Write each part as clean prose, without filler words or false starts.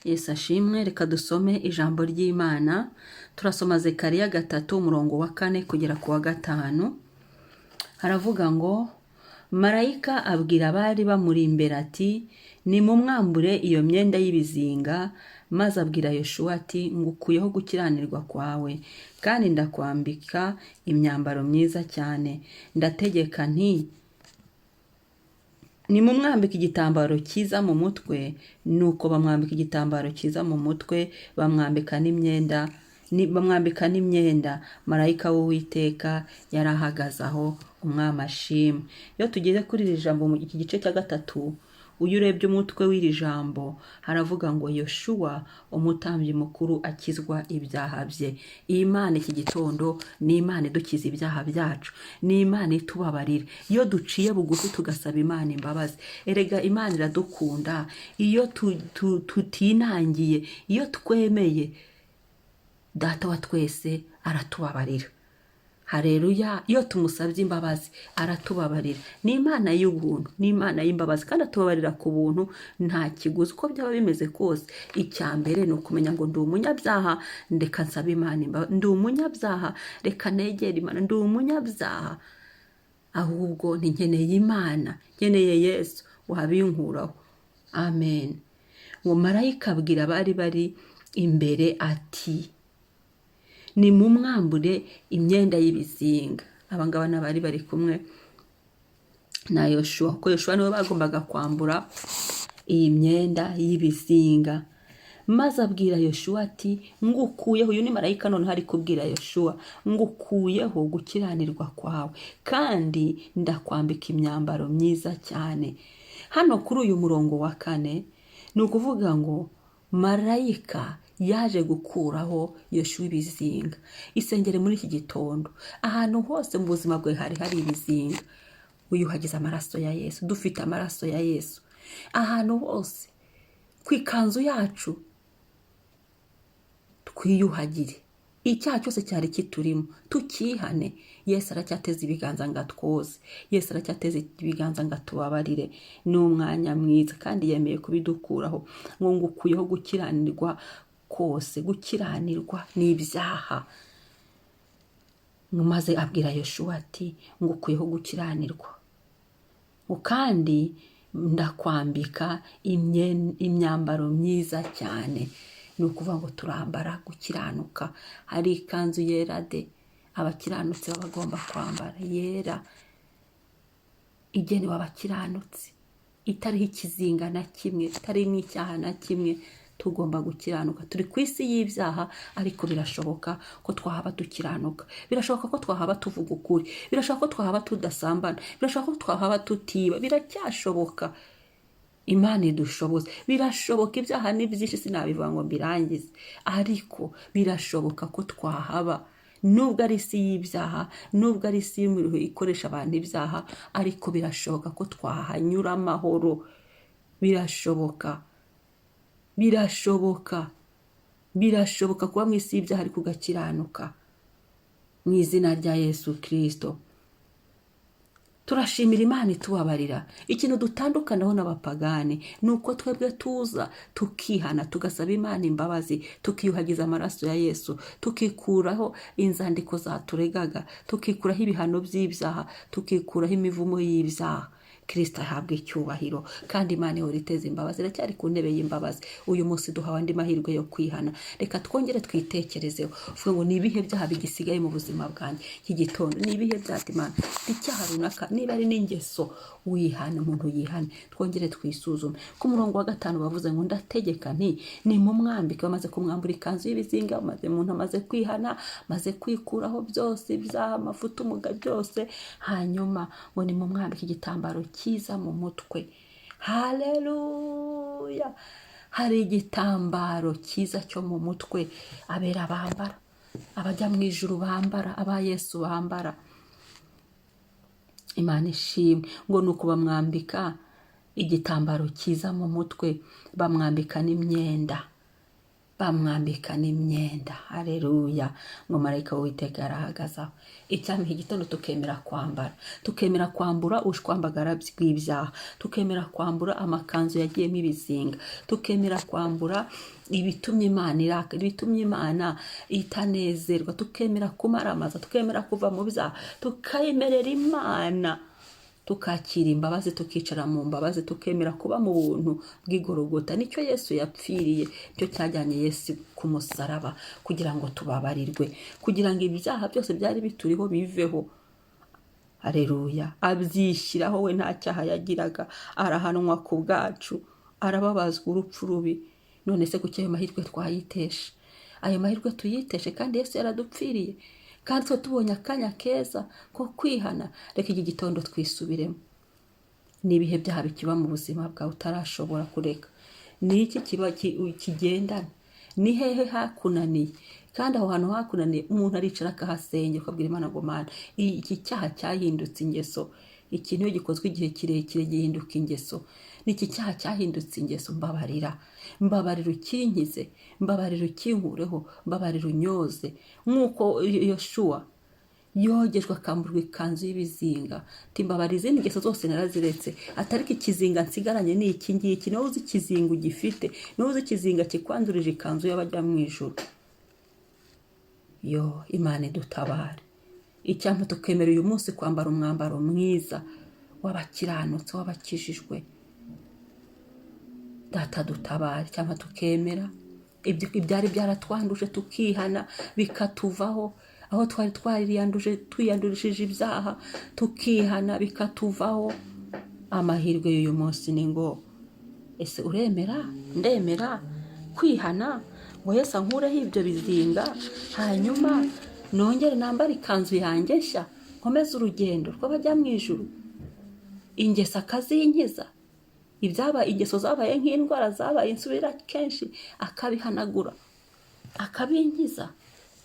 Yesu ashimwe. Reka dusome ijambo ry'Imana. Turasoma Zekariya 3, umurongo wa 4 kugera ku wa 5. Haravuga ngo: "Marayika abwira abari bamuri imbere ati: 'Nimumwambure iyo myenda y'ibizinga.' Maze abwira Yoshuwa ati: 'Ngukuyeho gukiranirwa kwawe, kandi ndakwambika imyambaro myiza cyane.' Ndategeka nti: 'Nimumwambike igitambaro cyiza mu mutwe.' Nuko bamwambika igitambaro cyiza mu mutwe, bamwambika n'imyenda. Marayika w'Uwiteka yari ahagaze aho." Umwami ashimwe. Iyo tugeze kuri iri jambo, mu iki gice cya gatatu, iyo urebye umutwe w'iri jambo, haravuga ngo: "Yoshuwa umutambyi mukuru akizwa ibyaha bye." Iyi Mana iki gitondo ni Imana idukiza ibyaha byacu, ni Imana itubabarira iyo duciye bugufi tugasaba Imana imbabazi. Erega Imana iradukunda. Iyo tutinangiye, iyo twemeye, Data wa twese aratubabarira. Hareruya! Iyo tumusabye imbabazi aratubabarira. Ni Imana y'ubuntu, ni Imana y'imbabazi, kandi atubabarira ku buntu, nta kiguzi. Uko byaba bimeze kose, icya mbere ni ukumenya ngo: "Ndi umunyabyaha, reka nsabe Imana imbabazi. Ndi umunyabyaha, reka negere Imana. Ndi umunyabyaha, ahubwo nkeneye Imana, nkeneye Yesu wabinkuraho." Amen. Ngo marayika abwira abari bari imbere ati: "Nimumwambure imyenda y'ibizinga." Abangaba n'abari bari kumwe na Yoshuwa, kuko Yoshuwa niwe bagombaga kwambura iyi myenda y'ibizinga. Maze abwira Yoshuwa ati: "Ngukuyeho." Uyu ni marayika noneho ari kubwira Yoshuwa: "Ngukuyeho gukiranirwa kwawe, kandi ndakwambika imyambaro myiza cyane." Hano kuri uyu murongo wa 4, ni ukuvuga ngo marayika yaje gukuraho Yoshuwa ibizinga. Isengere muri iki gitondo, ahantu hose mu buzima bwawe hari hari ibizinga, wiyuhagize amaraso ya Yesu. Dufite amaraso ya Yesu ahantu hose ku ikanzu yacu. Twiyuhagire icyaha cyose cyari kiturimo, tukihane. Yesu aracyateza ibiganza ngo atwoze. Yesu aracyateza ibiganza ngo atubabarire. Ni umwanya mwiza kandi yemeye kubidukuraho. Ngo: "Ngukuyeho gukiranirwa kose." Gukiranirwa ni ibyaha. Maze abwira Yoshuwa ati: "Ngukuyeho gukiranirwa, kandi ndakwambika imyambaro myiza cyane." Ni ukuvuga ngo turambara gukiranuka. Hari ikanzu yera de abakiranutsi baba bagomba kwambara, yera, igenewe abakiranutsi, itariho ikizinga na kimwe, itarimo icyaha na kimwe. Tugomba gukiranuka. Turi ku isi y'ibyaha, ariko birashoboka ko twahaba dukiranuka. Birashoboka ko twahaba tuvuga ukuri. Birashoboka ko twahaba tudasambana. Birashoboka ko twahaba tutiba. Biracyashoboka, Imana idushoboze. Birashoboka. Ibyaha ni byinshi, sinabivuga ngo mbirangize, ariko birashoboka ko twahaba. Nubwo ari isi y'ibyaha, nubwo ari isi y'umuriro ikoresha abantu ibyaha, ariko birashoboka ko twahanyura amahoro. Birashoboka, birashoboka, birashoboka kuba mu isi y'ibyaha ariko ugakiranuka, mu izina rya Yesu Kirisito. Turashimira Imana itubabarira. Ikintu dutandukanaho n'abapagani ni uko twebwe tuza tukihana, tugasaba Imana imbabazi, tukiyuhagiza amaraso ya Yesu, tukikuraho inzandiko zaturegaga, tukikuraho ibihano by'ibyaha, tukikuraho imivumo y'ibyaha. Kirisita ahabwa icyubahiro, kandi Imana ihora iteza imbabazi, iracyari ku ntebe y'imbabazi. Uyu munsi duhawe andi mahirwe yo kwihana. Reka twongere twitekerezeho, uvuge ngo: "Ni ibihe byaha bigisigaye mu buzima bwanjye iki gitondo? Ni ibihe byaha, Imana? Icyaha runaka, niba ari n'ingeso, wihane." Umuntu yihane, twongere twisuzume. Ku murongo wa 5 bavuze ngo: "Ndategeka nti: nimumwambike." Bamaze kumwambura ikanzu y'ibizinga, maze umuntu amaze kwihana, amaze kwikuraho byose, ibyaha, amafuti, umuga, byose, hanyuma ngo: "Nimumwambike igitambaro cyiza mu mutwe." Haleluya! Hari igitambaro cyiza cyo mu mutwe abera bambara, abajya mu ijuru bambara, aba Yesu bambara. Imana ishimwe. Ngo ni uko bamwambika igitambaro cyiza mu mutwe, bamwambika n'imyenda. Bamwambika n'imyenda. Hareruya! Ngo marayika w'Uwiteka yarahagaze aho. Icyampa iki gitondo tukemera kwambara, tukemera kwambura ubushwambagara bw'ibyaha, tukemera kwambura amakanzu yagiyemo ibizinga, tukemera kwambura ibitumye Imana iraka, ibitumye Imana itanezerwa, tukemera kumaramaza, tukemera kuva mu byaha, tukayemerera Imana, tukakira imbabazi, tukicara mu mbabazi, tukemera kuba mu buntu bw'igorogota. Nicyo Yesu yapfiriye, nicyo cyajyanye Yesu ku musaraba, kugira ngo tubabarirwe, kugira ngo ibyaha byose byari bituriho biveho. Hareruya! Abyishyiraho we, nta cyaha yagiraga, arahanwa ku bwacu, arababazwa urupfu rubi. None se kuki ayo mahirwe twayitesha? Ayo mahirwe tuyiteshe kandi Yesu yaradupfiriye, kandi twe tubonye akanya keza ko kwihana? Reka iki gitondo twisubiremo. Ni ibihe byaha bikiba mu buzima bwawe utarashobora kureka? Ni iki kiba kigendana? Ni hehe hakunaniye? Kandi aho hantu hakunaniye, umuntu aricara akahasengera, ukabwira Imana ngo: "Mana, iki cyaha cyahindutse ingeso." Ikintu iyo gikozwe igihe kirekire gihinduka ingeso. N'iki cyaha cyahindutse ingeso, mbabarira, mbabarira ukinkize, mbabarira ukinkureho, mbabarira unyoze, nk'uko Yoshuwa yogejwe akamburwa ikanzu y'ibizinga. Ati: "Mbabarira, izindi ngeso zose naraziretse, atariko ikizinga nsigaranye ni iki ngiki." Niba uzi ikizinga ugifite, niba uzi ikizinga kikwandurije ikanzu y'abajya mu ijuru, yo Imana idutabare. Icyampa tukemera uyu munsi kwambara umwambaro mwiza w'abakiranutsi, w'abakijijwe. Data dutabare. Cyangwa tukemera ibyari byaratwanduje, tukihana bikatuvaho. Aho twari twariyanduje, twiyandurishije ibyaha, tukihana bikatuvaho. Amahirwe y'uyu munsi ni ngo: ese uremera, ndemera kwihana ngo Yesu ankureho ibyo bizinga, hanyuma nongere nambare ikanzu yanjye nshya, nkomeze urugendo rw'abajya mu ijuru? Ingeso akazinkiza, ibyaba ingeso zabaye nk'indwara, zabaye insubira kenshi, akabihanagura, akabinkiza,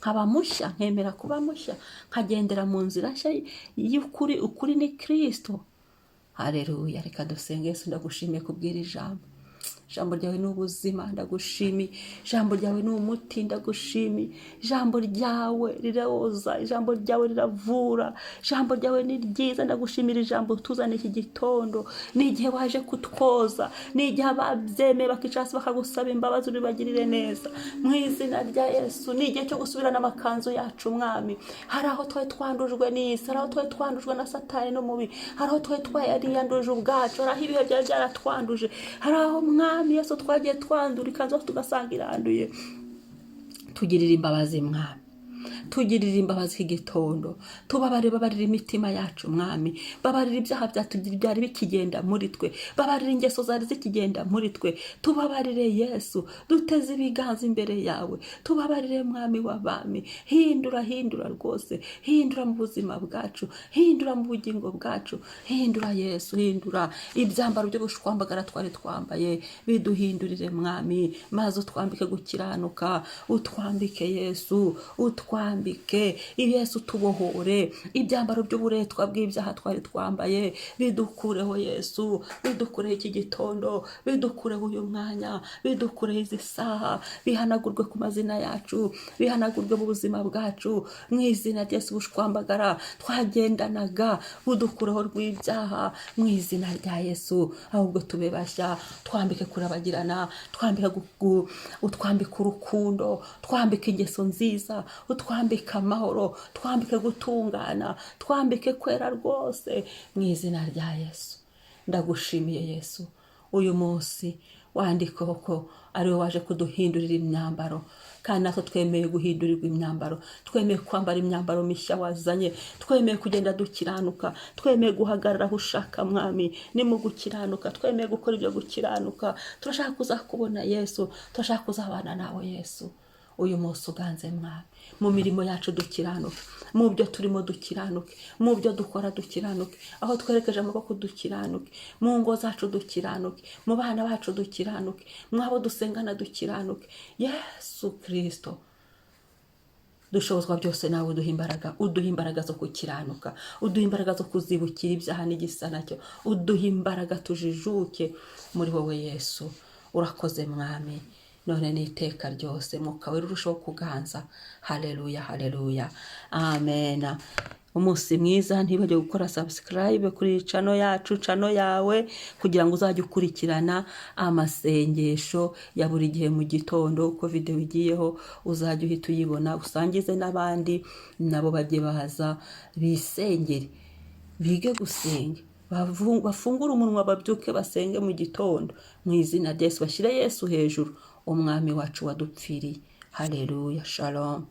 nkaba mushya, nkemera kuba mushya, nkagendera mu nzira nshya y'ukuri. Ukuri ni Kirisito. Hareruya! Reka dusenge. Yesu, ndagushimiye kubwira ijambo. Ijambo ryawe ni ubuzima, ndagushimiye. Ijambo ryawe ni umuti, ndagushimiye. Ijambo ryawe riroza, ijambo ryawe riravura, ijambo ryawe ni ryiza. Ndagushimira ijambo tuzana iki gitondo. Ni igihe waje kutwoza, ni igihe ababyemeye bakicara hasi bakagusaba imbabazi, uribagirire neza mu izina rya Yesu. Ni igihe cyo gusubirana amakanzu yacu, Mwami. Hari aho twari twandujwe n'isi, hari aho twari twandujwe na Satani n'umubi, hari aho twari twariyanduje ubwacu, hari aho ibihe byari byaratwanduje, hari aho, Mwami Yesu, twagiye twandura ikanzu yacu tugasanga iranduye. Tugirire imbabazi, Mwami, tugirire imbabazi iki gitondo. Tubabarire, babarira imitima yacu, Mwami. Babarira ibyaha byacu byari bikigenda muri twe, babarira ingeso zari zikigenda muri twe. Tubabarire Yesu, duteze ibiganza imbere yawe. Tubabarire, Mwami w'abami. Hindura, hindura rwose, hindura mu buzima bwacu, hindura mu bugingo bwacu, hindura Yesu, hindura ibyambaro by'ubushwambagara twari twambaye, biduhindurire, Mwami, maze utwambike gukiranuka, utwambike Yesu, utwambike Yesu, tubohore ibyambaro by'uburetwa bw'ibyaha twari twambaye. Bidukureho Yesu, bidukureho iki gitondo, bidukureho uyu mwanya, bidukureho izi saha, bihanagurwe ku mazina yacu, bihanagurwe mu buzima bwacu mu izina rya Yesu. Ubushwambagara twagendanaga budukureho rw'ibyaha mu izina rya Yesu, ahubwo tube bashya. Twambike kurabagirana, twambike utwambike urukundo, twambike ingeso nziza, utwambike amahoro, twambike gutungana, twambike kwera rwose mu izina rya Yesu. Ndagushimiye Yesu, uyu munsi wandikeho ko ariwe waje kuduhindurira imyambaro, kandi natwe twemeye guhindurirwa imyambaro, twemeye kwambara imyambaro mishya wazanye, twemeye kugenda dukiranuka, twemeye guhagarara aho ushaka, Mwami, ni mu gukiranuka, twemeye gukora ibyo gukiranuka. Turashaka kuzakubona Yesu, turashaka kuzabana nawe Yesu. Uyu munsi uganze, Mwami. Mu mirimo yacu dukiranuke, mu byo turimo dukiranuke, mu byo dukora dukiranuke, aho twerekeje amaboko dukiranuke, mu ngo zacu dukiranuke, mu bana bacu dukiranuke, mu abo dusengana dukiranuke. Yesu Kirisito, dushobozwa byose nawe. Uduha imbaraga, uduha imbaraga zo gukiranuka, uduha imbaraga zo kuzibukira ibyaha n'igisa nacyo, uduha imbaraga tujijuke muri wowe Yesu. Urakoze, Mwami. none n'iteka ryose. Mwuka Wera urushaho kuganza. Haleluya, haleluya, amena. Umunsi mwiza. Ntibajye gukora subscribe kuri channel yacu, channel yawe, kugira ngo uzajye ukurikirana amasengesho ya buri gihe mu gitondo. Uko video igiyeho uzajya uhita uyibona, usangize n'abandi, nabo bajye baza bisengere, bige gusenga, bafungure umunwa, babyuke basenge mu gitondo mu izina rya Yesu, bashyire Yesu hejuru, umwami wacu wadupfiriye. Haleluya, shalom.